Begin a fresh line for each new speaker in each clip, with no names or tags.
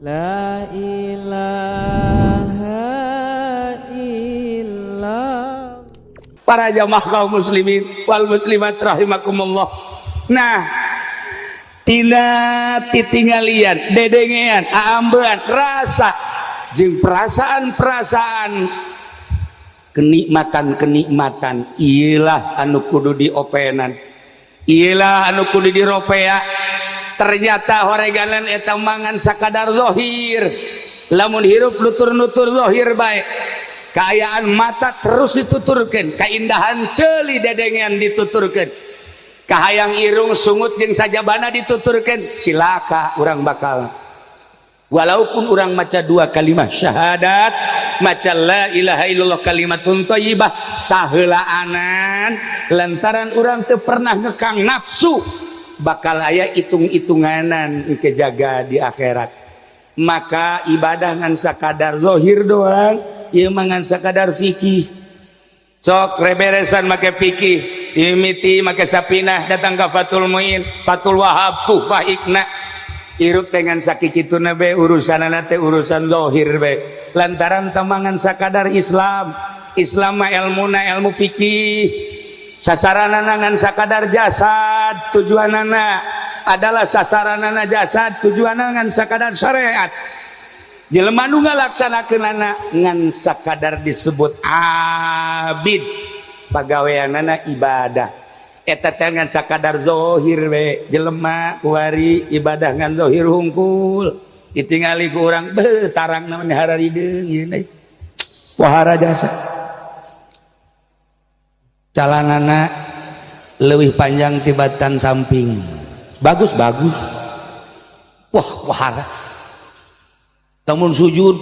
La ilaha illallah.
Para jamaah kaum muslimin wal muslimat rahimakumullah. Nah, tina titinggalian, dedengean, aambean, rasa jeung perasaan-perasaan, kenikmatan-kenikmatan iyalah anu kudu diopenan, iyalah anu kudu diropea. Ternyata horeganan eta mangan sakadar zahir. Lamun hirup nutur-nutur zahir bae, kaayaan mata terus dituturkan, keindahan ceuli dedengean dituturkan, kahayang irung sungut jeung sajabana dituturkan, silaka urang bakal. Walaupun urang maca dua kalimat syahadat, maca la ilaha illallah kalimatun thayyibah saheulaanan, lantaran urang teu pernah ngekang nafsu, bakal aya hitung-hitunganan kejaga di akhirat. Maka ibadah ngan sakadar zahir doang ieu mah, ngan sakadar fikih. Sok reberesan make fikih, dimimiti make Sapinah, datang ka Fathul Muin, Fathul Wahab, Tuhfah, Iqna. Hirup dengan sakikituna be, urusanana teh urusan zahir be, lantaran tamangan sakadar Islam. Islam mah ilmuna ilmu fikih, sasaranana ngan sakadar jasad, tujuanana adalah sasaranana jasad, tujuanana ngan sakadar syariat. Jelema nu ngalaksanakeunana ngan sakadar disebut abid, pagaweanana ibadah eta teh ngan sakadar zahir we. Jelema kuari ibadah ngan zahir hungkul, ditingali ku urang, beuh, tarang namanya hararideung ieu deui wahara jasa, calanana leuwih panjang tibatan samping, bagus bagus, wah, wahara. Lamun sujud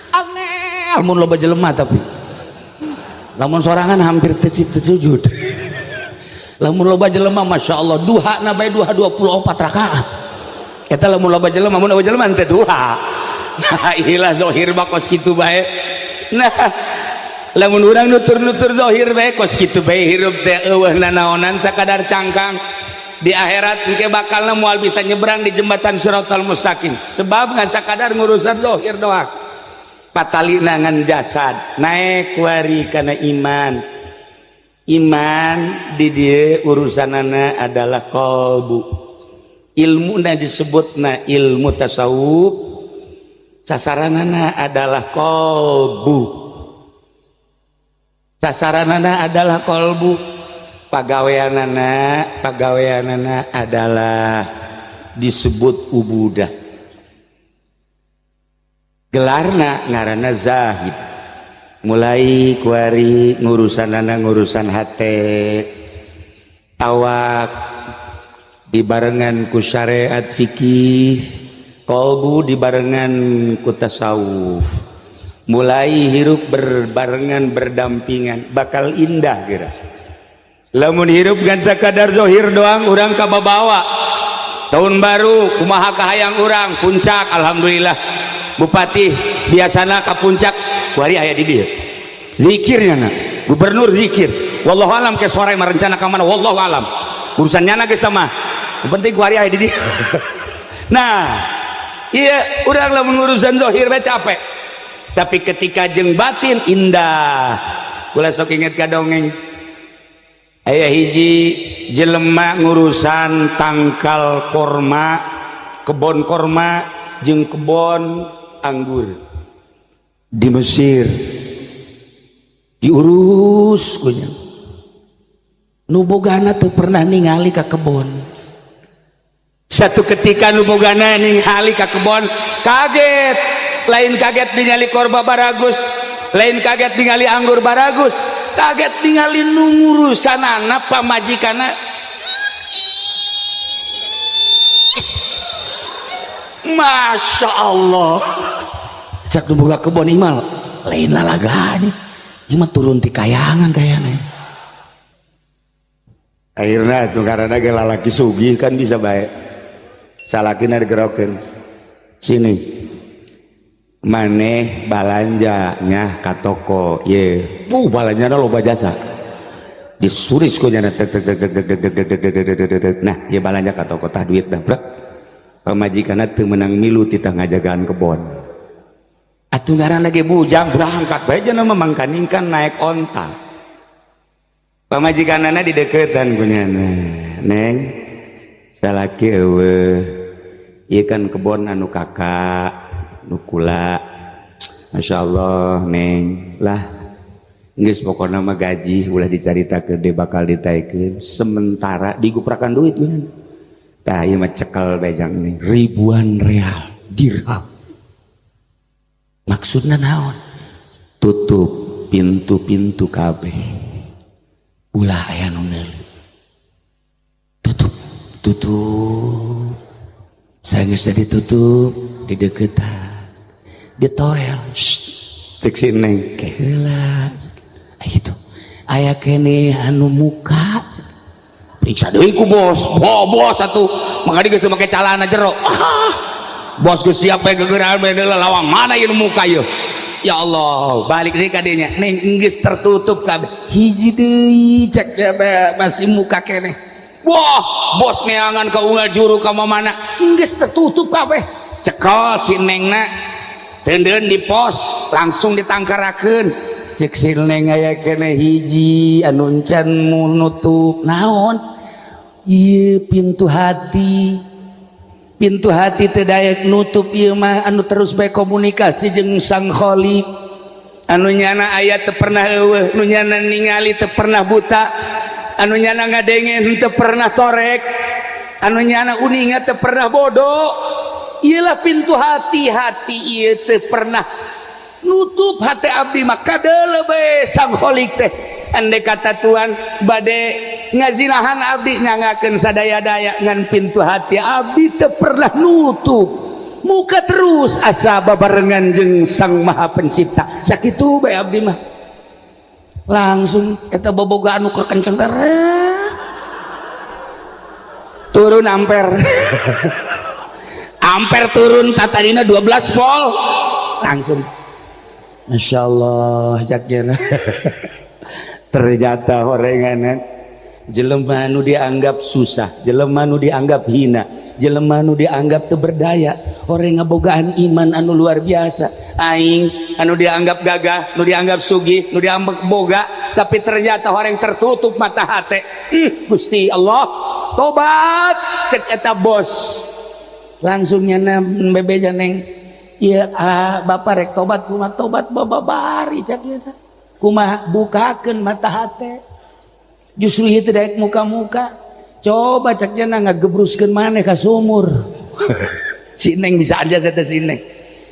angel mun loba jelema, tapi lamun sorangan hampir teu sujud. Lamun loba jelema, Masya Allah, duha na bae, duha 24 rakaat eta lamun loba jelema. Mun loba jelema teu duha. Nah, ilah zahir mah kos kitu bae. Nah, lamun urang nutur-nutur zahir bae, kos kitu bae hirup teh, eueuh nanaonan, sakadar cangkang. Di akhirat engke bakalna moal bisa nyebrang di jembatan Siratal Mustaqim, sebab ngan sakadar ngurusan zahir doang, patalina ngan jasad. Naik wari kana iman. Iman di dieu urusanana adalah qalbu, ilmuna disebutna ilmu tasawuf, sasaranana adalah qalbu, sasaranana adalah qalbu, pagaweanana, pagaweanana adalah disebut ubudah, gelarna ngaranna zahid. Mulai kuari ngurusanana ngurusan hate, awak dibarengan ku syariat fikih, kolbu dibarengan ku tasawuf, mulai hirup berbarengan, berdampingan, bakal indah kira. Lamun hirup gan sakadar zohir doang, urang kababawa tahun baru kumaha kahayang urang puncak. Alhamdulillah, bupati biasana ka puncak, kuari aya di dieu zikirnya. Na gubernur zikir, wallahu alam ke sore merencana ka mana, wallahu alam, urusan nyana geus mah, yang penting kuari aya di dieu. Nah, iya, urang lamun urusan zohir bae capek, tapi ketika jeung batin indah. Ulah sok inget ka dongeng, aya hiji jelema ngurusan tangkal korma, kebon korma jeung kebon anggur di Mesir, diurus kunya. Nu bogana teu pernah ningali ka kebon. Satu ketika nu bogana ningali ka kebon, kaget. Lain kaget ningali korma baragus, lain kaget ningali anggur baragus, kaget ningali nu ngurusanana pamajikana. Masya Allah, cak nu boga kebon, imal lain lalagani, ieu mah turun ti kayangan kayana. Akhirnya itu karena ge lalaki sugih kan bisa baik, salakina digerokeun, sini maneh balanja nya ka toko ye, balanjana loba jasa, disuris ku nyana tek tek tek tek tek tek tek tek tek tek. Nah, ye balanja ka toko, tah duit dah brek. Pamajikanna teu meunang milu titah ngajagaan kebon. Atuh ngaran lagi bujang, berangkat bae jana mah, mangkaningkan naik onta. Pamajikanana dideketan ku nyana, "Neng, salaki euweuh, ieu kan kebon anu kakak nu kula. Masya Allah, Neng lah. Geus, pokokna mah gaji ulah dicaritakeun deui, bakal ditaikeun sementara." Diguprakan duit kan. Tah, ieu mah cekel bejang nih, ribuan real, dirham. Maksudna naon? Tutup pintu-pintu kabeh, ulah aya nu neuleu. Tutup, tutup. Sageus ditutup, dideketan, ditoel. Cek si Neng, "Ke heula." Gitu, aya kene anu muka. Periksa deui ku bos. Oh, bos atuh maka geus make calana jero. Ah, bos geus siap bae, gegeran bae, lawang mana ieu muka ieu? Ya Allah, balik deui ka dinya. "Neng, geus tertutup kabeh, hiji deui," cek dia, "masih muka kene." Wah, bos neangan ka unggal juru ka mana, geus tertutup kabeh. Cekel si Nengna, teundeun di pos, langsung ditangkarakeun. Cek si Neng, "Aya kene hiji anu encan nutup." "Naon?" "Ieu pintu hati. Pintu hati teu daek nutup ieu mah, anu terus bae komunikasi jeung Sang Khalik, anu nyana aya teu pernah euweuh, nu nyana ningali teu pernah buta, anu nyana ngadenge teu pernah torek, anu nyana uninga teu pernah bodoh. Iyalah pintu hati. Hati ieu teu pernah nutup. Hati abdi mah kadeuleu bae Sang Khalik teh. Andai kata Tuhan bade ngazinahan abdi, nyangakeun sadaya-daya, ngan pintu hati abdi teu pernah nutup, muka terus asa babarengan jeung Sang Maha Pencipta. Sakitu bae abdi mah." Langsung eta boboga anu kekenceng teh turun ampere, ampere turun, tadina 12 volt langsung. Masya Allah, caknya. Ternyata horenganan jelema nu dianggap susah, jelema nu dianggap hina, jelema nu dianggap teu berdaya, orang ngabogaan iman anu luar biasa. Aing anu dianggap gagah, nu dianggap sugih, nu dianggap boga, tapi ternyata orang tertutup mata hati. Gusti Allah, tobat, cek eta bos. Langsung nyana bebeja, "Neng, iya ah, bapak rek tobat." "Kumaha tobat?" "Bapak bari," cek eta. "Kumaha?" "Bukakeun mata hati. Justru itu daek muka-muka. Coba," cek nyana, "ngagebruskeun maneh ka sumur." Si Neng bisa aja saya, si Neng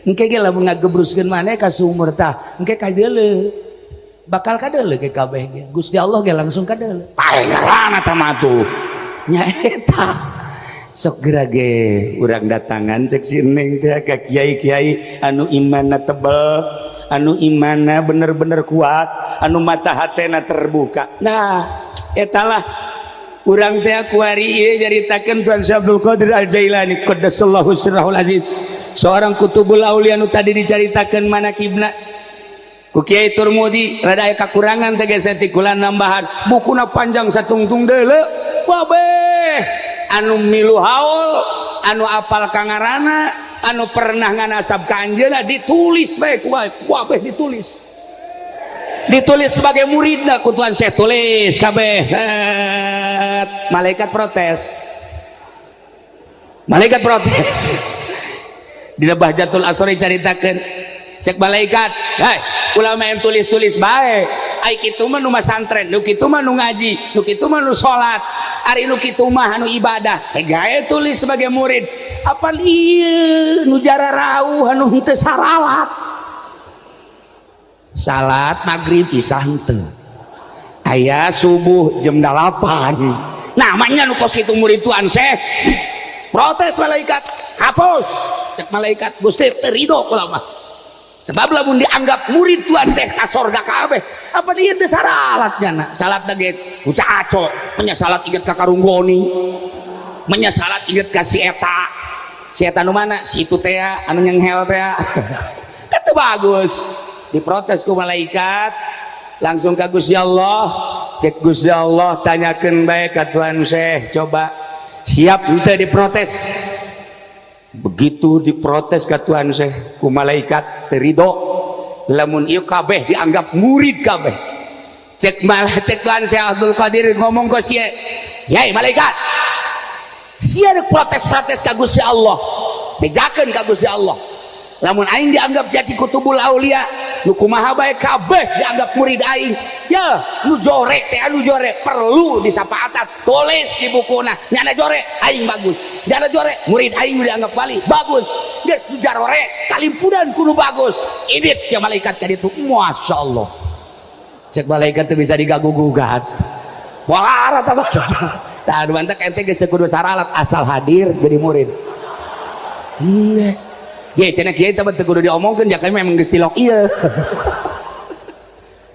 engke ge lamun ngagebruskeun maneh ka sumur, tah engke kadeuleu, bakal kadeuleu ke kabeh ge. Gusti Allah ge langsung kadeuleu. Pae ngaranna tah mah tuh nya eta. Sok geura ge urang datangan," cek si Neng teh, "ka kiai-kiai anu imanna tebel, anu imanna bener-bener kuat, anu mata hatena terbuka." Nah, etalah urang teh kuari ieu nyaritakeun Tuan Syekh Abdul Qadir Al Jailani qaddasallahu sirrahul aziz, seorang kutubul aulia anu tadi dicaritakeun manakibna ku Kiai Turmudi. Rada aya kakurangan teh geus kula nambahan, bukuna panjang satungtung deuleu. Wabeh anu milu haul, anu apal kangarana, anu pernah nganasab ka anjeunna, ditulis bae ku wabeh, ditulis, ditulis sebagai muridna ku Tuan Syekh, tulis kabeh. Malaikat protes, malaikat protes. Dina Bahjatul Asrori caritakeun, cek malaikat, "Hei, ulama yang tulis-tulis bae, ai kitu mah nu masantren, nu kitu mah nu ngaji, nu kitu mah nu salat, ari nu kitu mah anu ibadah, gae tulis sebagai murid. Apa ieu nu jara rauh, anu henteu saralat, salat maghrib, isya henteu aya, subuh jam 8, namanya nu kos kitu murid Tuan Syekh?" Protes malaikat. "Hapus," cek malaikat. "Gusti teu ridho kula mah, sebab lamun dianggap murid Tuan Syekh ka sorga kabeh. Apa dia teu saralat nyana, salat ge aco, nya salat inget ka karunggoni, menya salat inget ka si eta. Si eta nu mana? Si itu teh anu nyenghel teh." Kan teu bagus. Diprotes ku malaikat langsung ka Gusti Allah. Cek Gusti Allah, "Tanyakeun bae ka Tuan Syekh, coba siap henteu diprotes?" Begitu diprotes ke Tuhan Syekh ku malaikat terido, lamun ieu kabeh dianggap murid kabeh. Cek malah cek Tuhan Syekh Abdul Qadir ngomong ke sia, "Yai malaikat, sia protes-protes ka Gusti Allah, bejakeun ka Gusti Allah. Lamun aing dianggap jadi kutubul aulia, nu kumaha bae kabeh dianggap murid aing. Ya, nu jore teh anu jore perlu disapaatan, tulis di bukuna. Nyana jore aing bagus, nyana jore murid aing dianggap wali bagus. Geus nu jarore kalimpunan kudu bagus." Idit sia malaikat ka ditu, masyaallah. Cek malaikat teu bisa digagu-gugat. Wah, rata tah mantak ente geus teu kudu saralat, asal hadir jadi murid. Geus. Ge cenah kiai teh teu kudu diomongkeun, ya kami memang geus tilok ieu.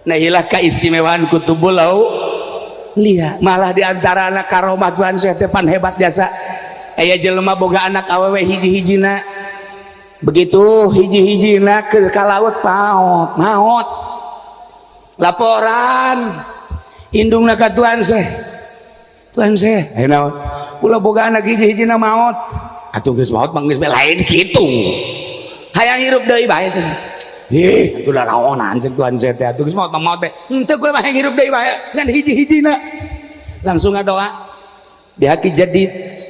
Nah, ilah keistimewaan kutubul aulia. Malah di antara anak karomah Tuhan Syekh teh pan hebat jasa. Aya jelema boga anak awewe hiji-hijina. Begitu hiji-hijina ke ka laut paot, maot. Laporan indungna ka Tuhan Syekh. Tuhan Syekh, aya naon? Kula boga anak hiji-hijina maot. Atuh geus maot mah geus lain kitu. Hayang hirup deui bae cenah. Ih, atuh naonan cek Tuhan Syekh teh, atuh geus maot mah maot teh. Henteu, kula mah hayang hirup deui bae ngan hiji-hijina. Langsung ngadoa bihaki jadi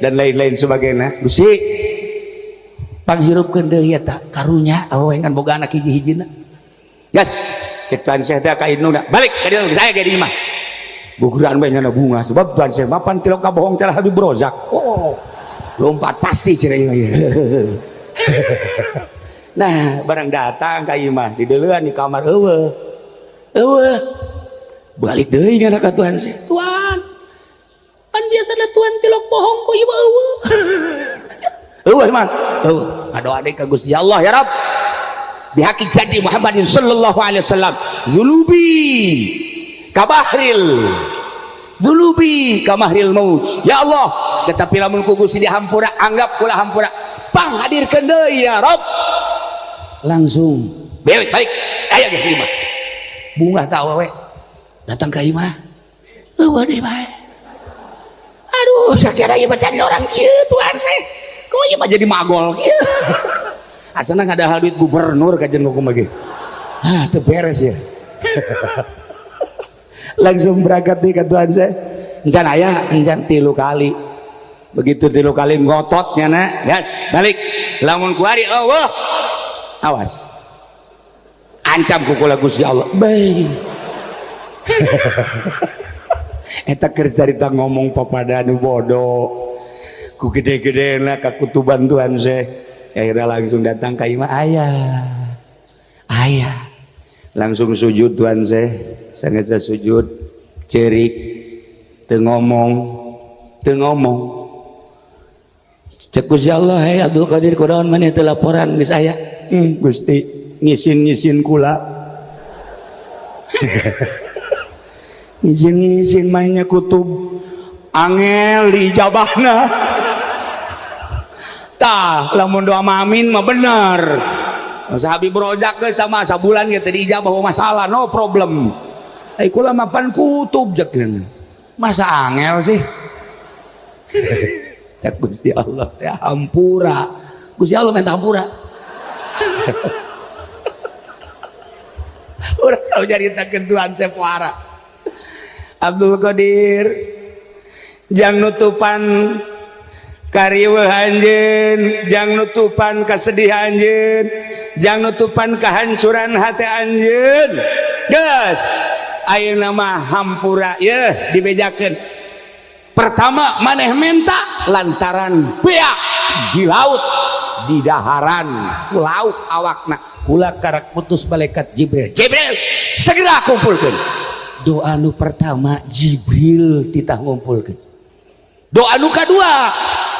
dan lain-lain sebagainya. Gusti, panghirupkeun deui eta karunya awewe ngan boga anak hiji-hijina. Gas, cek Tuhan Syekh teh ka indungna, balik ka dieu saya ge di imah. Guguran bae nyana bunga sebab Tuhan Syekh mapan tilok kabohong cara Habib Rozak. Oh, lompat pasti cenah ieu. Nah, barang datang ka imah, dideuleun di kamar eueuh. Eueuh. Balik deui nyana ka Tuhan Syekh. Tuhan, pan biasana Tuhan tilok bohong, kok ieu eueuh. Eueuh mah. Eueuh. Ngadoa deui ka Gusti Allah, ya Rabb. Bihaqi jadi Muhammadin sallallahu alaihi wasallam, dzulubi kabahril dulubi kamahril maut. Ya Allah, tetapi lamun ku Gusti dihampura, anggap kula hampura, panghadirkeun deui ya Rabb. Langsung balik balik aya ge imah. Bungah ta awewe datang ka imah, eueuh deui bae. Aduh, sakira ieu mah orang kieu Tuhan saya, kok ieu mah jadi magol kieu. Asana ngadahal duit gubernur kajen hukum lagi. Ah, teu beres ya. Langsung berangkat nih ke Tuhan saya. Encan aya, encan tilu kali. Begitu tilu kali ngototnya nak, gas, balik. Lamun kuari Allah, awas. Ancam ku kula Gusti Allah. Baik. Eta keur carita ngomong papada nu bodoh. Ku gede-gedena ka kutuban Tuhan saya. Akhirnya langsung datang ka imah ayah. Ayah. Langsung sujud Tuhan saya. Sangat saya sujud, cerik, teu ngomong, teu ngomong. Cek Gusti Allah, "Hei Abdul Qadir, kunaon maneh teu laporan geus aya?" Gusti, ngisin-ngisin kula. Ngisin-ngisin mainnya kutub angel diijabahna. Tah, lamun doa amin mah bener. Masa Habib Rozak geus sama sabulan ge teu diijabah masalah, no problem. Ai kula mah pan kutub jekeun. Masa angel sih? Cek Gusti Allah teh hampura. Gusti Allah minta hampura. Urang tahu nyaritakeun Tuhan sepuara. Abdul Qadir jang nutupan kariweuh anjeun, jang nutupan kesedihan anjeun, jang nutupan kehancuran hati anjeun. Geus, ayeuna mah hampura yeuh dibejakeun. Pertama maneh menta lantaran beak di laut di daharan ku laut awakna, kula karak putus malaikat Jibril. Jibril segera kumpulkeun. Doa nu pertama Jibril titah ngumpulkeun. Doa nu kadua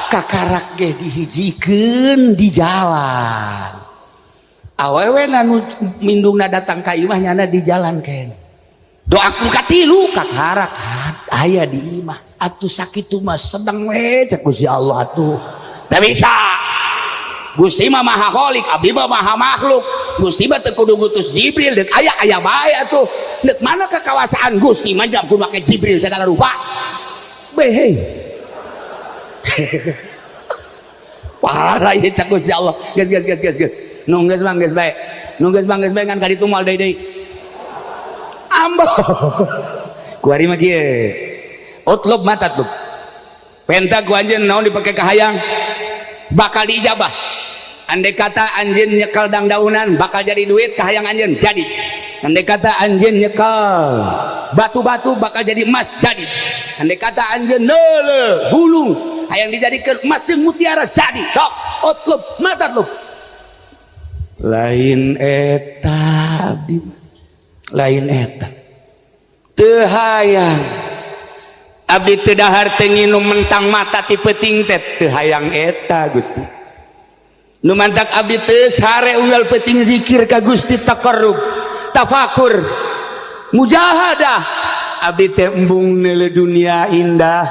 kakarak ge dihijikeun di jalan. Awewe nu mindungna datang ka imah nyana di jalan ken. Doa nu katilu kakarak aya di imah. Atuh sakitu mah sedang we cek Gusti Allah atuh. Teu bisa. Gusti mah maha kholik, abdi mah maha makhluk. Gusti mah teu kudu ngutus Jibril, deuk aya aya bae atuh. Deuk mana kekawasaan Gusti mah jam kudu make Jibril segala rupa. Behe. Parah ieu cak Gusti Allah. Geus, geus, geus, geus, geus. Nu geus mah geus bae. Nu geus mah geus bae, ngan ka ditu moal deui deui. Ambo. Kuari mah kieu. Utlub ma tatlub. Penta ku anjeun naon dipake kahayang bakal diijabah. Andai kata anjeun nyekel dangdaunan bakal jadi duit kahayang anjeun, jadi. Andai kata anjeun nyekel batu-batu bakal jadi emas, jadi. Andai kata anjeun neuleu bulung hayang dijadikan emas jeung mutiara, jadi. Sok, utlub ma tatlub. Lain eta abdi, lain eta. Teu hayang abdi, teu dahar teu nginum mentang mata ti peuting teh, teu hayang eta Gusti. Nu mantak abdi teu sare unggal peuting zikir ka Gusti, taqarrub, tafakur, mujahadah. Abdi teh embung neuleu dunia indah,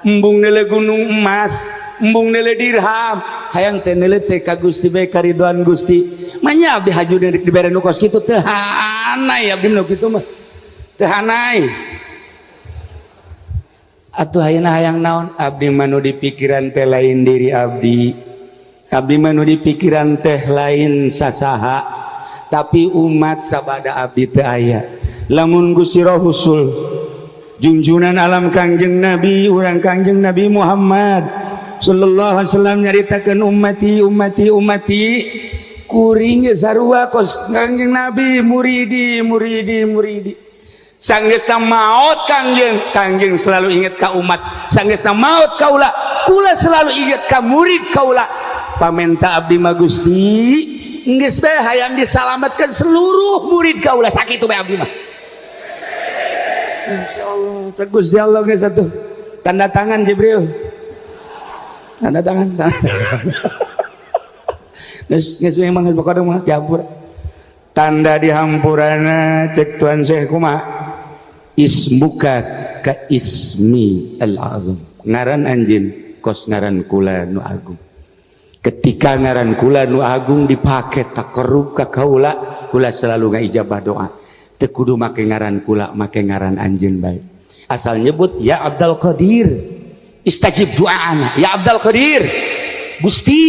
embung neuleu gunung emas, embung neuleu dirham, hayang teh neuleu teh ka Gusti bae, karidoan Gusti. Manya abdi haju dibere nu kos kitu, teu hanai abdi nu kitu mah, teu hanai atuh. Ayeuna hayang naon? Abdi mah nu dipikiran teh lain diri abdi, abdi mah nu dipikiran teh lain sasaha, tapi umat sabada abdi teu aya. Lamun Gusti Rasul, junjunan alam, Kangjeng Nabi urang, Kangjeng Nabi Muhammad sallallahu alaihi wasallam nyaritakeun ummati, ummati, ummati, kuring ge sarua kos Kangjeng Nabi, muridi, muridi, muridi. Sanggeusna maot Kangjeng, Kangjeng selalu ingat ka umat. Sanggeusna maot kaula, kula selalu ingat ka murid kaula. Pamenta abdi mah Gusti, geus bae hayang disalamatkan seluruh murid kaula, sakitu bae abdi mah. Insyaallah Gusti Allah geus atuh. Tanda tangan Jibril, tanda tangan, tanda tangan. Geus, geus memang geus, pokona mah dihampura, tanda dihampurana. Cek Tuan Syekh kumaha? Ismuka ka ismi al-azam, ngaran anjeun kos ngaran kula nu agung. Ketika ngaran kula nu agung dipake taqarrub ka kaula, kula selalu ngaijabah doa. Teu kudu make ngaran kula, make ngaran anjeun bae, asal nyebut ya Abdul Qadir, istajib doana ya Abdul Qadir. Gusti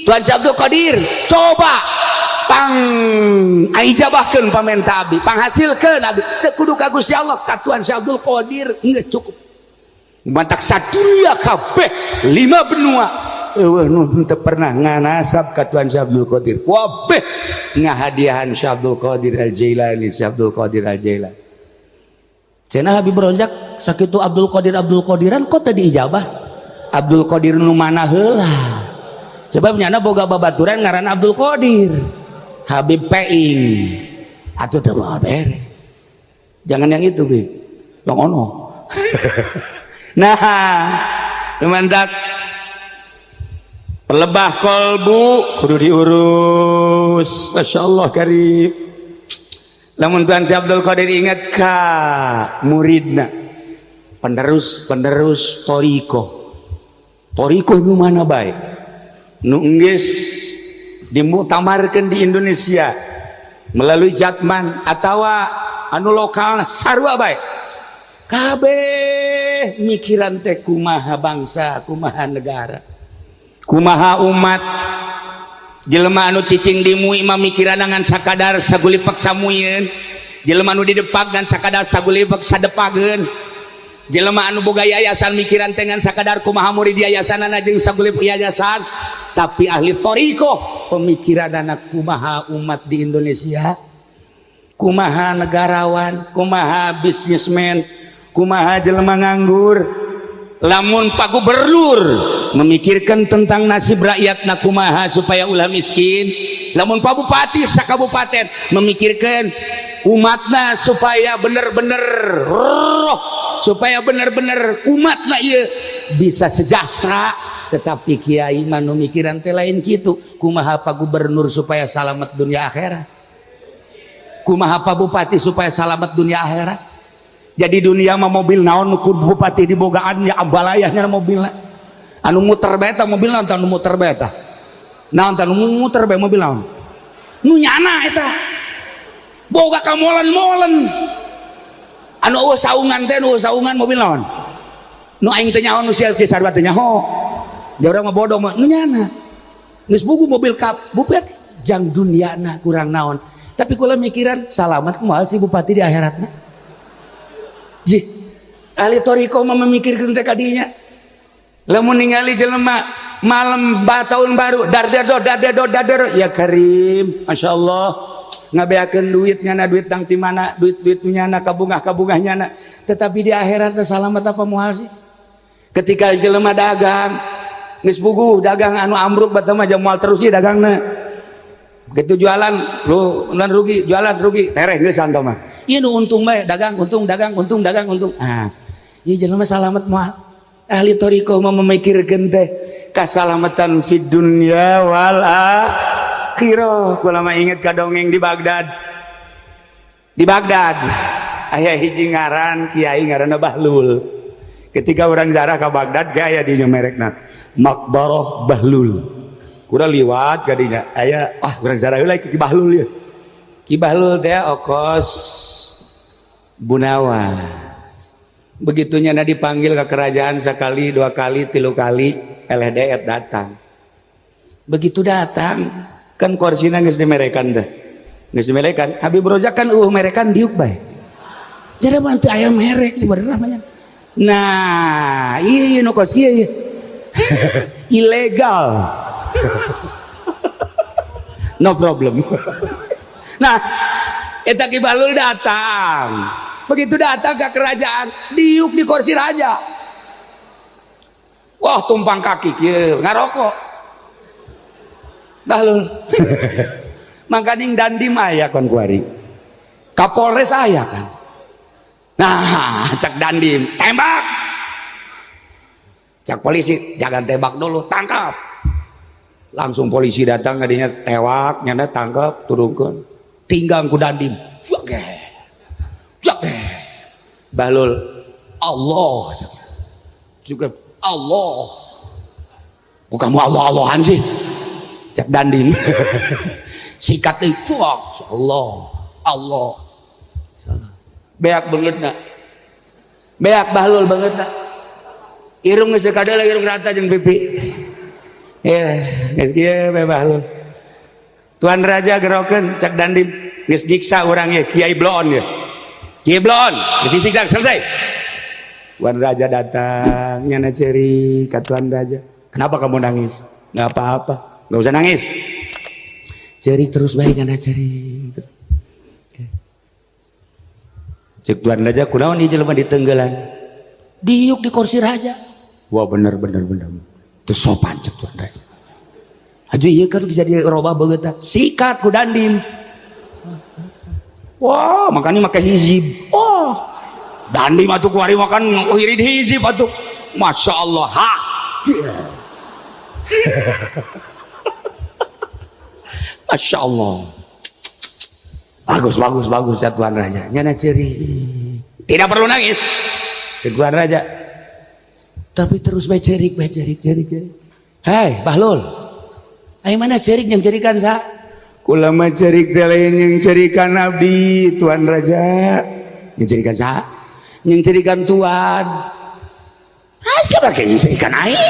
Tuhan Abdul Qadir, coba pang ijabahkeun pamenta abdi, panghasilkeun abdi. Teu kudu ka Gusti Allah, ka Tuhan Abdul Qadir geus cukup. Mantak sadunia kabeh lima benua eueuh nu teu pernah nganasab ka Tuhan Abdul Qadir, kabeh ngahadiahan Syekh Abdul Qadir Al Jailani, Syekh Abdul Qadir Al Jailani. Cenah Habib Rozak, sakitu Abdul Qadir Abdul Qadiran kok teu diijabah? Abdul Qadir nu mana heula? Sebab nyana boga babaturan ngaran Abdul Qadir, Habib Peing atuh teu moal bere. Jangan yang itu, Bi, yang ono. Nah, lumantak pelebah kolbu kudu diurus. Masya Allah karib. Lamun Tuhan Syekh Abdul Qadir ingat ka muridna, penerus penerus toriko, toriko nu mana bae nu enggeus dimuktamarkeun di Indonesia melalui Jatman atau anu lokal, sarua bae, kabeh mikiran teh kumaha bangsa, kumaha negara, kumaha umat. Jelema anu cicing di MUI mah mikiran ngan sakadar sagulipak samuyeun, jelema anu di Depag ngan sakadar sagulipak sadepageun, jelema anu boga yayasan mikiran teh ngan sakadar kumaha murid yayasanana jeung sagulip yayasan. Tapi ahli toriko pemikiran anak kumaha umat di Indonesia, kumaha negarawan, kumaha bisnismen, kumaha jelema nganggur. Lamun Pak Gubernur memikirkan tentang nasib rakyat na kumaha supaya ulah miskin, lamun Pak Bupati sakabupaten memikirkan umatna supaya bener-bener roh, supaya bener-bener umatna ieu bisa sejahtera. Tetapi kiai mah nu mikiran teh lain kitu. Kumaha Pak Gubernur supaya selamat dunia akhirat, kumaha Pak Bupati supaya selamat dunia akhirat. Jadi dunia mah mobil naon nu ku bupati dibogaan ya, ambalayahnya mobilna anu muter bae. Mobil naon anu muter bae tah? Naon tah nu muter bae? Mobil naon nu nyana eta boga kamolen-molen anu eueuh saungan teh? Nu saungan mobil naon nu aing teh nyaho, nu sia ge sarua teh nyaho? Dia urang mah bodoh mah nyana. Geus bugu mobil kap, bupet jang duniana kurang naon. Tapi kula mikiran salamat kumaha si bupati di akhiratna. Jih, ahli thoriqoh mah memikirkeun teh kadinya. Lamun ningali jelema malam tahun baru dardado dardado dardado ya karim, masya Allah ngabeakeun duit nyana duit tang ti mana duit duit nyana kabungah kabungah nyana, tetapi di akhirat salamat apa moal sih? Ketika jelema dagang geus buguh dagang anu ambruk batu mah moal terus sih dagangna, begitu jualan lu jualan rugi jualan rugi tereh geus santo mah ieu nu untung bae dagang untung dagang untung dagang untung. Ah, ieu jelema salamat moal? Ahli thoriqoh mah memikirkeun teh kasalamatan fid dunya wal akhirah. Kula mah inget ka dongeng di Baghdad. Di Baghdad aya hiji ngaran kiai ngaranna Bahlul. Ketika orang jarah ka Baghdad ge aya di merekna Makbarah Bahlul. Kurang liwat kadinya aya, ah urang jarah heula ki Bahlul ya. Ki Bahlul teh okos Bunawa. Begitunya na dipanggil ke kerajaan sekali, dua kali, tilu kali, LDR datang. Begitu datang, kan korsina geus dimerekan teh. Geus dimerekan, Habib Rozak kan merekan diuk bae. Jadi mah teu aya merek sebenarnya namanya. Nah, iya nu kos kieu ieu. Ilegal. No problem. Nah, eta Ki Bahlul datang. Begitu datang ke kerajaan, diuk di kursi raja. Wah, tumpang kaki kieu, ngarokok. Bahlul. Mangkaning dandim aya kon kuari. Kapolres aya kan. Nah, cak dandim, tembak. Cak polisi, jangan tembak dulu, tangkap. Langsung polisi datang kadinya tewak, nyana tangkap, turunkan. Tinggang ku dandim. Jage. Jage. Bahlul, Allah. Juga Allah. Bukan mau Allah-Allahan sih. Cak dandim. Sikat itu Allah, Allah. Beak banget nak. Beak Bahlul banget nak. Irung geus kadala irung rata jeung pipi. Ya, geus kieu bae Bahlul. Tuan Raja gerokeun cak dandim geus nyiksa urang ye Kiai Bloon ye. Kiai Bloon geus disiksa selesai. Tuan Raja datang nyana ceri ka Tuan Raja. Kenapa kamu nangis? Nggak apa-apa. Nggak usah nangis. Ceri terus bae nyana ceri. Cek Tuan Raja kunaon ieu jelema ditenggelan? Diuk di kursi raja. Wah, bener bener bener. Itu sopan cek Tuan Raja. Aja iya kan bisa dirobah begitu. Sikat ku dandim. Wah, makanya make hizib. Oh, dandim atuh kuari makan wirid hizib atuh. Masya Allah. Ha. Masya Allah. Bagus, bagus, bagus ya Tuan Raja. Nyana ceri. Tidak perlu nangis. Cek Tuan Raja. Tapi terus bae cerik, bae cerik, cerik, cerik. Hei, Bahlul. Ayo mana cerik yang cerikan sa? Kula mah cerik teh lain yang cerikan abdi, Tuan Raja. Yang cerikan sa? Yang cerikan Tuan. Ah, siapa yang cerikan aing?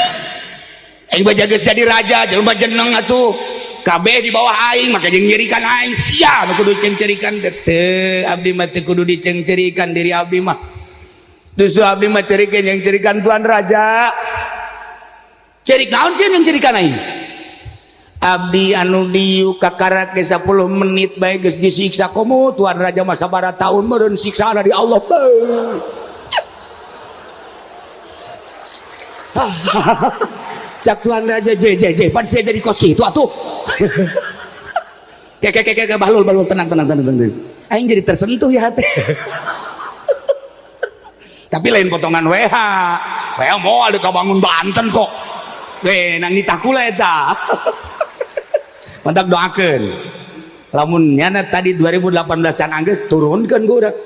Aing baja geus jadi raja, jelema jeneng atuh. Kabeh di bawah aing, maka jeung nyerikan aing. Sia nu kudu cengcerikan teu, abdi mah teu kudu dicengcerikan diri abdi mah. Justru abdi mah cerikeun yang cerikan Tuan Raja. Cerik naon sih yang cerikan aing? Abdi anu diuk kakara ke 10 menit bae geus disiksa komo Tuan Raja mah sabaraha tahun meureun siksana di Allah. Cak Tuan Raja j j j pan sia jadi kos kitu atuh. Ke ke ke ke Bahlul Bahlul tenang tenang tenang tenang. Aing jadi tersentuh ya hati. Tapi lain potongan WH. WH moal deuk bangun Banten kok. We nang nitah kula eta. Mantak doakeun. Lamun nyana tadi 2018 can anggeus turunkeun ku urang.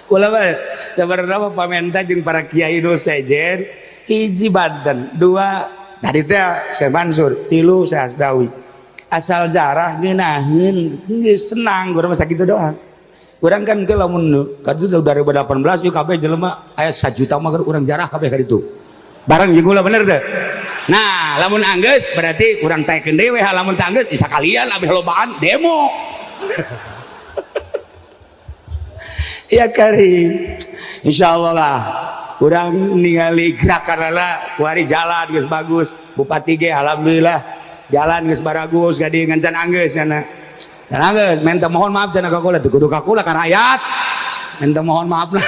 Kula mah sabarna mah pamenta jeung para kiai nu sejen, hiji Banten, dua tadi teh Syekh Mansur, tilu Syekh Asdawi. Asal jarah ngeunaheun geus senang urang mah sakitu doang. Urang kan ke lamun ka ditu 2018 yuk kabeh jelema aya 1 juta mah urang jarah kabeh ka ditu. Bareng jeung kula bener teu? Nah, lamun anggeus berarti urang taekeun dewe, lamun teu anggeus bisa kalian abeh lobaan demo. Ya kari. Insyaallah lah urang ningali gerakan lah kuari jalan geus bagus. Bupati ge alhamdulillah jalan geus baragus gadi ngan can anggeus cenah. Can anggeus minta mohon maaf cenah ka kula teu kudu ka kula ka rakyat. Minta mohon maaf lah.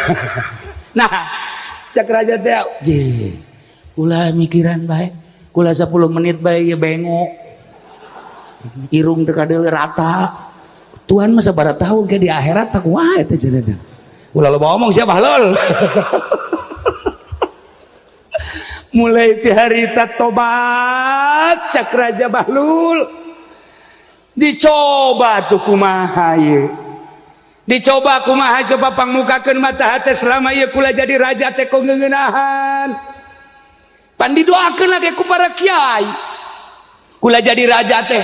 Nah, cek raja teh je kula mikiran bae. Kula 10 menit bae ieu bengok. Irung teu kadeuleu rata. Tuhan mah sabaraha tahun ke di akhirat tak kumaha eta cenah teh. Ulah loba omong siapa halol. Mulai ti harita tobat cak Raja Bahlul. Dicoba tuh kumaha ieu. Dicoba kumaha coba pangmukakeun mata hate selama ieu kula jadi raja teh kok ngeunahan. Pan didoakeun lagi ku para kiai. Kula jadi raja teh.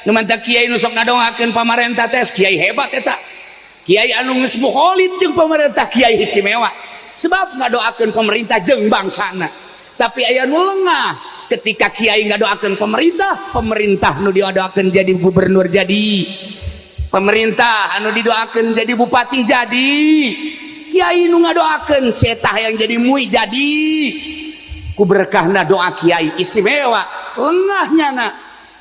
Nu mantap kiai nu sok ngadoakeun pamarentah teh kiai hebat eta. Kiai anu geus mukholid jeung pemerintah, kiai istimewa. Sebab ngadoakeun pemerintah jeung bangsana. Tapi aya nu lengah ketika kiai ngadoakeun pemerintah, pemerintah nu didoakeun jadi gubernur jadi, pemerintah anu didoakeun jadi bupati jadi, kiai nu ngadoakeun setah yang jadi mui jadi. Ku berkahna doa kiai istimewa, lengah nyana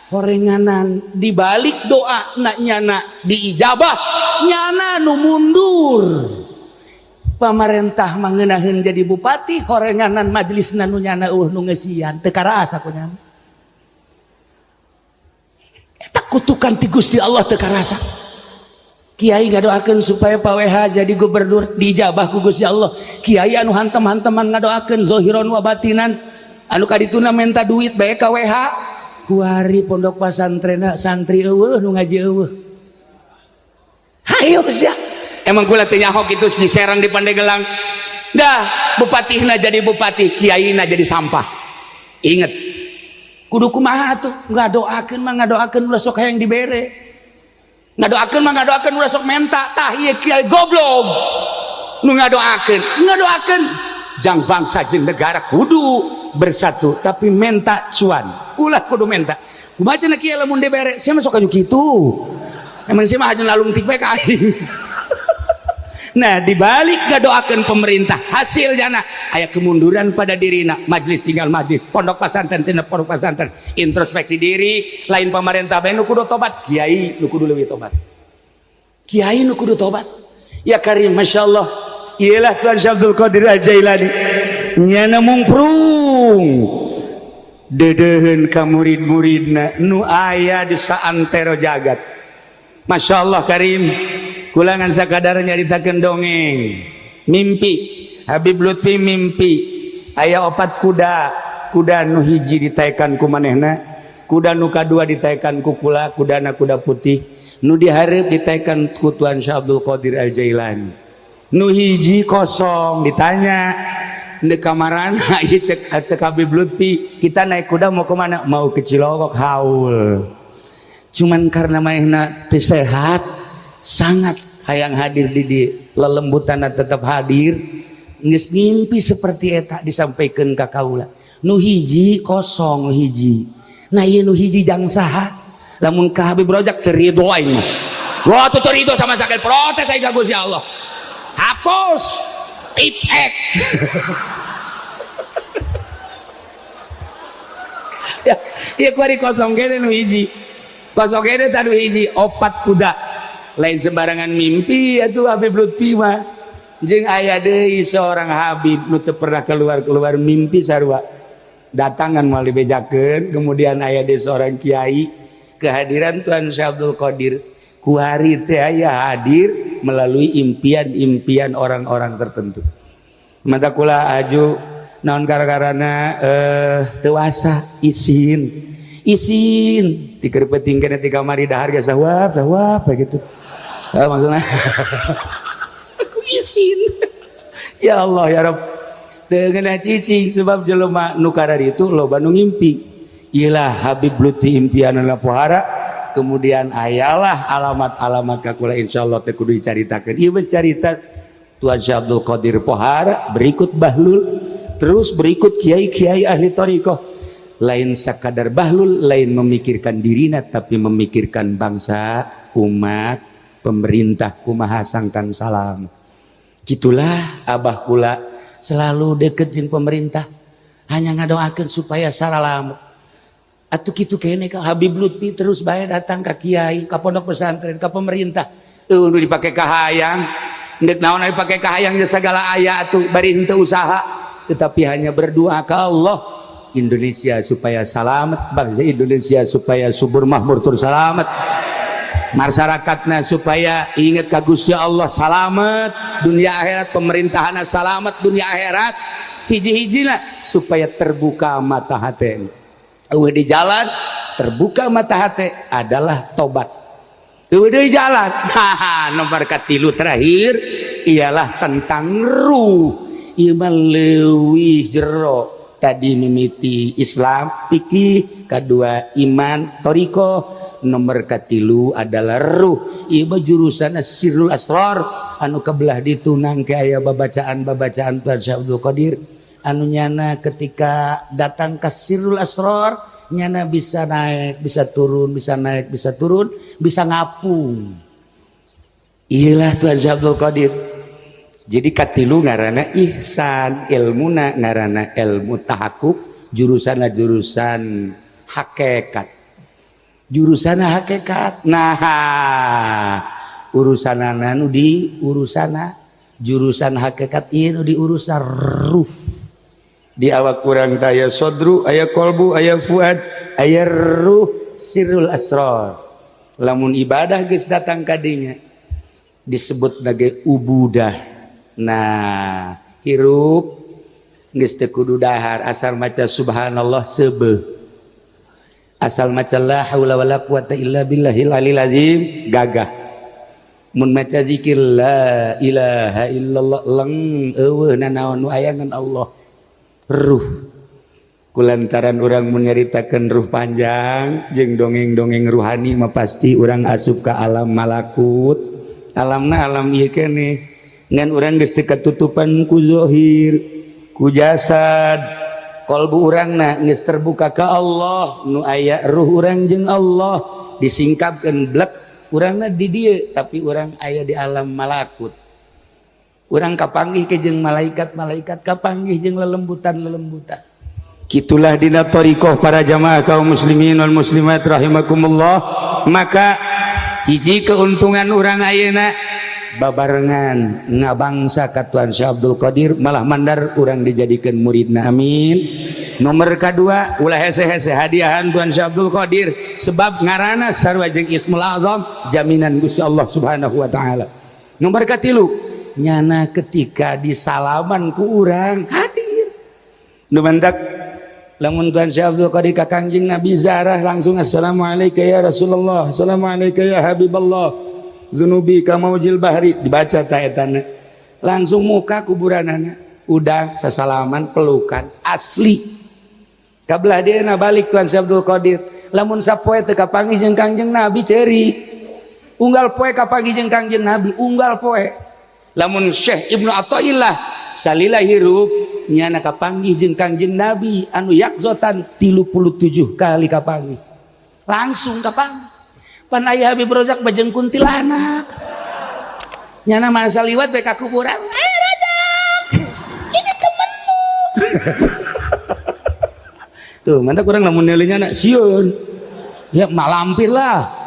horenganan dibalik doa nak nyana diijabah nyana nu mundur. Pamarentah mangenaheun jadi bupati horenganan majelisna nu nyana eueuh nu ngeusian teu karasa ku nyana. Eta kutukan ti Gusti Allah teu karasa. Kiai ngadoakeun supaya Pak WH jadi gubernur diijabah ku Gusti Allah. Kiai anu hantem-hanteman ngadoakeun zahiron wa batinan anu kadituna menta duit bae ka WH. Kuari pondok pasantren santri eueuh nu ngaji eueuh. Hayo sia. Emang kula teu nyaho kitu di Serang di Pandegelang. Dah bupatihna jadi bupati, kiaina jadi sampah. Ingat. Kudu kumaha atuh? Ngadoakeun mah ngadoakeun ulah sok hayang dibere. Ngadoakeun mah ngadoakeun ulah sok menta. Tah ieu kiai goblok. Nu ngadoakeun, ngadoakeun jang bangsa jeung negara kudu bersatu, tapi menta cuan. Ulah kudu menta. Kumaha cenah kiai lamun dibere? Sia mah sok anu kitu. Emang sia mah haju lalungtik bae ka aing. Nah, dibalik ngadoakeun pemerintah, hasilnya aya kemunduran pada dirina, majelis tinggal majelis, pondok pesantren tina pondok pesantren, introspeksi diri, lain pemerintah bae nu kudu tobat, kiai nu kudu leuwih tobat. Kiai nu kudu tobat. Ya karim, Masya Allah. Iyalah Tuan Syekh Abdul Qadir Al-Jailani. Nyana mungprung. Dedeuheun ka murid-muridna nu aya di saantero jagat. Masya Allah karim. Kulangan sakadar nyaritakeun dongeng. Mimpi Habib Lutfi mimpi aya opat kuda, kuda nu hiji ditaekan ku manehna, kuda nu kadua ditaekan ku kula, kudana kuda putih, nu dihareup ditaekan ku Tuan Syekh Abdul Qadir Al-Jailani. Nu hiji kosong ditanya di kamarana ieu cek Habib Lutfi, kita naik kuda mau kemana? Mau ke Cilongok haul. Cuman karena manehna teu sehat sangat hayang hadir di lelembutan tetap hadir, geus ngimpi seperti eta disampaikan ka kaula. Nu hiji kosong hiji. Nah ieu nu hiji jang saha? Lamun ka Habib Rojak teu ridho aing mah. Wah teu ridho sama sekali, protes aing ka Gusti Allah. Hapus tipek. Ya, ieu kuari kosong kene nu hiji. Kosong kene tah nu hiji opat kuda. Lain sembarangan mimpi atuh Habib Lutfi mah. Jeung aya deui seorang Habib nu teu pernah keluar-keluar mimpi sarua. Datangan moal dibejakeun, kemudian aya deui seorang kiai kehadiran Tuan Syekh Abdul Qadir. Kuari teh aya hadir melalui impian-impian orang-orang tertentu. Mata kula aju naon gara-garana teu wasa isin. Isin tikeur peuting kana ti kamari dahar ge sawap sawap gitu. Maksudnya aku isin. Ya Allah ya Rabb. Teu ngeunah cicing sebab jelema nu kararitu loba nu ngimpi. Iyalah Habib Lutfi impianna pohara, kemudian ayalah alamat-alamat ka kula insyaallah teh kudu dicaritakeun. Ieu mah carita Tuan Syekh Abdul Qadir pohara, berikut Bahlul, Terus berikut kiai-kiai ahli thariqah, lain sakadar bahlul, lain memikirkan dirina, tapi memikirkan bangsa, umat, pemerintah, kumaha sangkan salam. Gitulah abah kula selalu deket jeung pemerintah, hanya ngadoakeun supaya saralamet atuh. Kitu kene ka Habib Lutfi, terus bae datang ka kiai, ka pondok pesantren, ka pemerintah. Nu dipake kahayang, ndek naon dipake kahayang ya, segala aya atuh, bari henteu usaha, tetapi hanya berdoa ke Allah, Indonesia supaya selamat, bangsa Indonesia supaya subur makmur tur selamat, masyarakatnya supaya ingat ka Gusti Allah, selamat dunia akhirat, pemerintahan selamat dunia akhirat, hiji-hiji lah supaya terbuka mata hati. Eueuh di jalan terbuka mata hati adalah tobat. Eueuh di jalan. Haha, nomor katilu terakhir ialah tentang ruh. Ieu mah leuwih jero. Tadi mimiti Islam, fikih, kedua iman, thoriqoh, nomor katilu adalah ruh. Ieu mah jurusan sirrul asrar anu kebelah ditunang ke aya babacaan-babacaan Tuan Syekh Abdul Qadir, anu nyana ketika datang ke sirrul asrar nyana bisa naik, bisa turun, bisa naik, bisa turun, bisa ngapung. Iyalah Tuan Syekh Abdul Qadir. Jadi katilu ngarana ihsan, ilmuna ngarana ilmu tahakuk, jurusan jurusan hakikat, jurusan hakikat. Nah, urusan nu di urusan jurusan hakikat ieu nu di urusan ruh. Di awak urang aya sodru, aya kolbu, aya fuad, aya ruh, sirrul asrar. Lamun ibadah geus datang kadinya disebut sebagai ubudah. Nah, hirup geus teu kudu dahar, asal maca subhanallah seubeuh, asal maca la haula wala quwata illa billahil alil azim gagah, mun maca zikir la ilaha illallah leng, eueuh nanaon nu aya ngan Allah. Ruh, kulantaran urang mun nyaritakeun ruh panjang jeung dongeng-dongeng ruhani mah pasti urang asup ka alam malakut, alamna alam ieu keneh, ngan urang geus teu katutupan ku zahir, ku jasad. Kolbu urangna geus terbuka ka Allah, nu aya ruh urang jeung Allah. Disingkapkeun blek, urangna di dieu tapi urang aya di alam malakut. Urang kapanggih ke jeung malaikat-malaikat, kapanggih jeung lelembutan-lelembutan. Gitulah dina thariqah, para jamaah kaum muslimin wal muslimat rahimakumullah. Maka hiji keuntungan urang ayeuna babarengan ngabangsa ka Tuan Syekh Abdul Qadir, malah mandar urang dijadikan muridna, amin. Nomor kedua, ulah hese-hese hadiahan Tuan Syekh Abdul Qadir, sebab ngarana sarua jeung Ismul Azam, jaminan Gusti Allah Subhanahu wa taala. Nomor katilu, nyana ketika disalaman ku urang hadir. Nu mantak lamun Tuan Syekh Abdul Qadir ka Kangjeng Nabi zarah langsung, "Assalamualaikum ya Rasulullah, assalamualaikum ya Habiballah, zunubi kamaujil bahri," dibaca ta etana langsung muka kuburanana, udah sasalaman, pelukan asli. Kabelah dia na balik Tuan Syekh Abdul Qadir, lamun sapoe teu kapanggih jeung Kangjeng Nabi ceri, unggal poe kapanggih jeung Kangjeng Nabi, unggal poe. Lamun Syekh Ibnu Athaillah salila hirup nyana kapanggih jeung Kangjeng Nabi anu yakzotan 37 kali kapanggih, langsung kapanggih. Pan aya Habib Rozak bajeng kuntilanak, nyana masa liwat bae ka kuburan, "Eh Rozak, ini temenmu tuh." Mantap, kurang lamun nelinya nak sieun ya, malampir lah.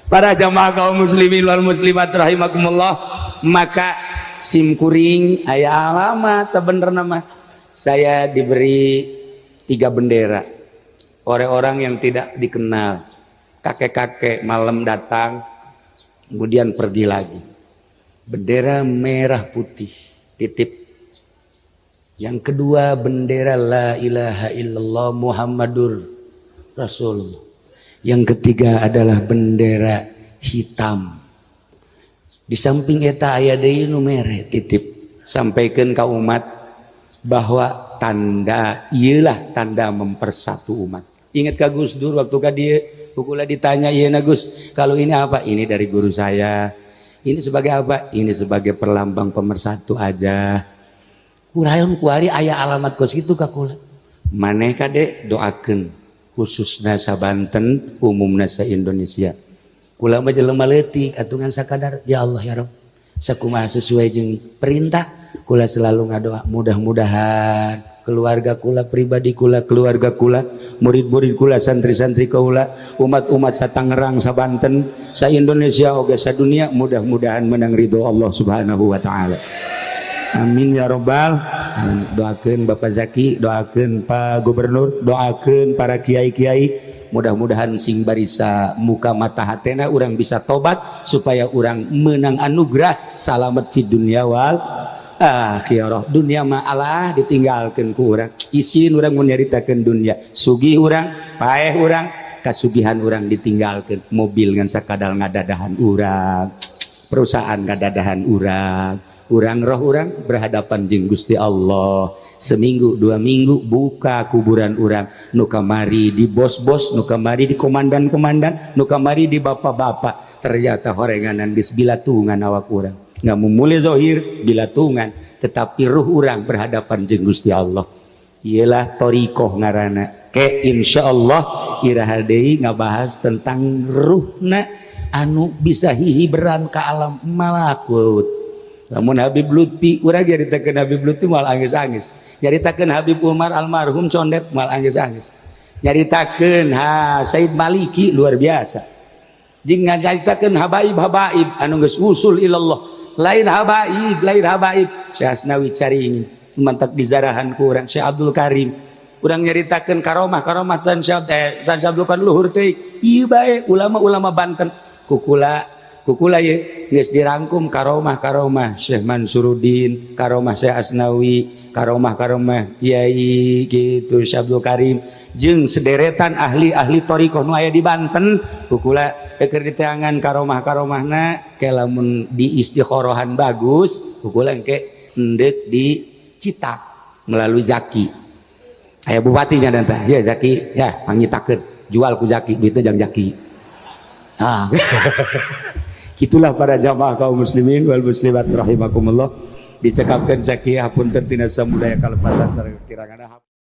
Para jamaah kaum muslimin wal muslimat rahimakumullah, maka sim kuring aya alamat. Sebenarnya mah saya diberi tiga bendera orang-orang yang tidak dikenal, kakek-kakek malam datang kemudian pergi lagi, bendera merah putih titip. Yang kedua bendera la ilaha illallah Muhammadur Rasulullah. Yang ketiga adalah bendera hitam. Di samping eta aya deui nu mere titip, sampaikan ke umat bahwa tanda iyalah tanda mempersatu umat. Ingat ka Gus Dur waktu ka dia kukula ditanya, "Iya Gus, kalau ini apa?" "Ini dari guru saya." "Ini sebagai apa?" "Ini sebagai perlambang pemersatu aja." Kurayon kuari aya alamat kos kitu ka kula. Maneh kade doakeun, khususna sa Banten, umumna sa Indonesia. Kula mah jelema leutik atuh, ngan sakadar ya Allah, ya Rabb, sakumaha sesuai jeung perintah. Kula selalu ngadoa mudah-mudahan keluarga kula, pribadi kula, keluarga kula, murid-murid kula, santri-santri kula, umat-umat sa Tangerang, sa Banten, sa Indonesia oge sa dunia, mudah-mudahan menang ridho Allah Subhanahu wa taala. Amin ya robbal. Doakeun Bapak Zaki, doakeun Pak Gubernur, doakeun para kiai-kiai, mudah-mudahan sing barisa muka mata hatena urang, bisa tobat supaya urang menang anugerah salamet di dunia wal akhirah. Dunia mah Allah ditinggalkan ku urang. Isin urang mun nyaritakeun dunia. Sugih urang, paeh urang, kasugihan urang ditinggalkan. Mobil ngan sakadal ngadadahan urang, perusahaan ngadadahan urang. Urang, roh urang berhadapan jeung Gusti Allah. Seminggu 2 minggu buka kuburan urang, nu kamari di bos-bos, nu kamari di komandan-komandan, nu kamari di bapak-bapak, ternyata horenganan geus bilatungan awak urang. Nggak memulai zohir bilatungan, tetapi ruh urang berhadapan jeung Gusti Allah. Iyalah torikoh ngarana. Ke insya Allah iraha deui ngabahas tentang ruhna anu bisa hihiberan ke alam malakut. Lamun Habib Lutfi, urang nyaritakeun Habib Lutfi moal angis-angis, nyaritakeun Habib Umar almarhum condet moal angis-angis, nyaritakeun ha Said Maliki luar biasa, jeung nyaritakeun habaib-habaib anu geus usul ilallah. Lain habaib, lain habaib, Syekh Asnawi Caringin mantak dizarahan ku urang, Syekh Abdul Karim. Urang nyaritakeun karomah karomah Tuan Syekh, Tuan Syekh Abdul Karim luhur teh. Ieu bae ulama-ulama Banten kukula kukula ye geus dirangkum karomah karomah Syekh Mansuruddin, karomah Syekh Asnawi, karomah karomah Kiai gitu, Syekh Abdul Karim jeung sederetan ahli-ahli thariqah nu aya di Banten. Kukula keur diteangan karomah karomahna ke lamun di istikhorohan bagus, kukula engke endek dicitak melalui Zaki. Aya bupatinya dan tah ya Zaki ya mangitakeun, jual ku Zaki, duitnya jang Zaki. Nah, itulah para jamaah kaum muslimin wal muslimat rahimakumullah. Dicekapkan sakieu, punten tina samudaya kalepatan sareng kirangan.